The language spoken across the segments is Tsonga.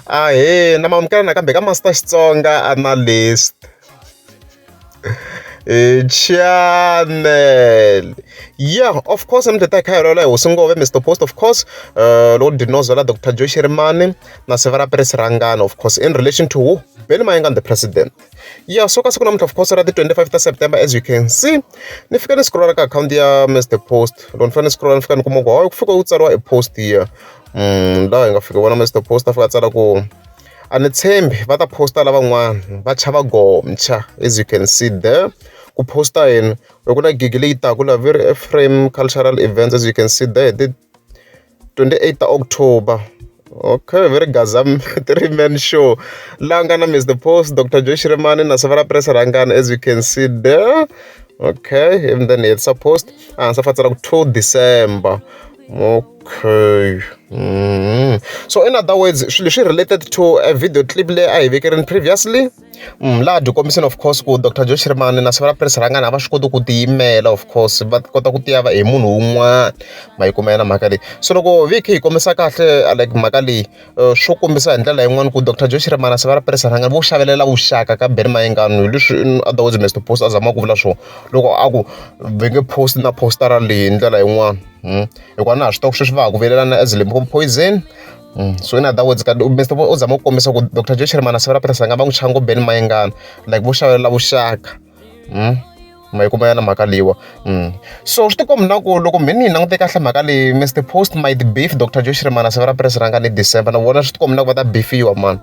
Ahee na ma amukela nakambe ka Master Xitsonga Analyst channel. Yeah, of course mi ta kha hi hi hosi Ngove Mr Post, of course loko Dinozela Dr Joe Shirimani na Sivara Press Rangana, of course in relation to who? Benny Mayengani the president. Yeah, so ka siku namuntlha, of course, ra ti 25 ta September, as you can see, ni fika ni scrolla ka akhawunti ya Mr Post. Loko ni fika ni scrolla, ni fika ni kuma ku hayi, ku fika ku tsariwa e post here. Laha hi nga fika vona Mr Post a fika a tsala ku a ni tshembi va ta posta lavan'wana va chava gomcha. As you can see there, ku posta yini? Ku na gigi leyi taku la very Ephraim Cultural Events, as you can see there, ti 28 ta October. Okay, very Gaza three man show laha nga na Mr Post, Dr Joe Shirimani na Sivara Press Rangana, as you can see there. Okay, and then it's a post a hansi fa tsala ku 2 December. Okay. So in other words, swilo leswi related to a video clip leyi a hi vekerini previously, laha dyi kombiseni, of course, ku Dr Joe Shirimani na Sivara Press Rangana a va swi koti ku tiyimela. Of course va kota ku tiya hi munhu wun'wana, ma yi kuma yena mhaka leyi. So loko vi kha hi kombisa kahle, like mhaka leyi swo kombisa hi ndlela yin'wani ku Dr Joe Shirimani na Sivara Press Rangana vo xavelela vuxaka ka Benny Mayengani. Hi leswi in other words Mr Post a zamaka ku vula swona loko a ku va nge post na postara leyi hi ndlela yin'wana, hikuva na ha swi tiva ku sweswi va ha ku vilelana as Limpopo Poison. So in other words, ka Mr u zama ku kombisa ku Dr Joe Shirimani na Sivara Press Rangana va n'wi changa Benny Mayengani, like vo xavelela vuxaka, ma yi kuma yana mhaka leyiwa. So swi tikomba na ku loko mhe ni yi langute kahle mhaka leyi, Mr Post might beef Dr Joe Shirimani na Sivara Press Rangana hi December. Na vona swi tikomba na ku va ta beefiwa man.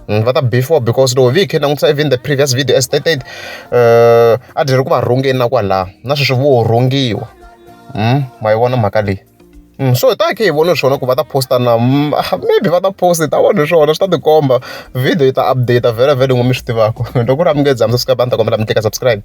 Va ta beefiwa because loko vi hi kha hi langutisa even the previous video, as stated, a dyi ri ku va rhungeni na kwalaha na sweswi vo rhungiwa. Ma yi vona mhaka leyi. So hi ta khe hi vona swona ku va ta posta na maybe va ta post, hi ta vona swona, swi ta tikomba. Video yi ta update vhele vhele, n'wi mi swi tivaka. Loko ku ri a mi nge za mi subscribe, a ni ta kombela mi tlika subscribe.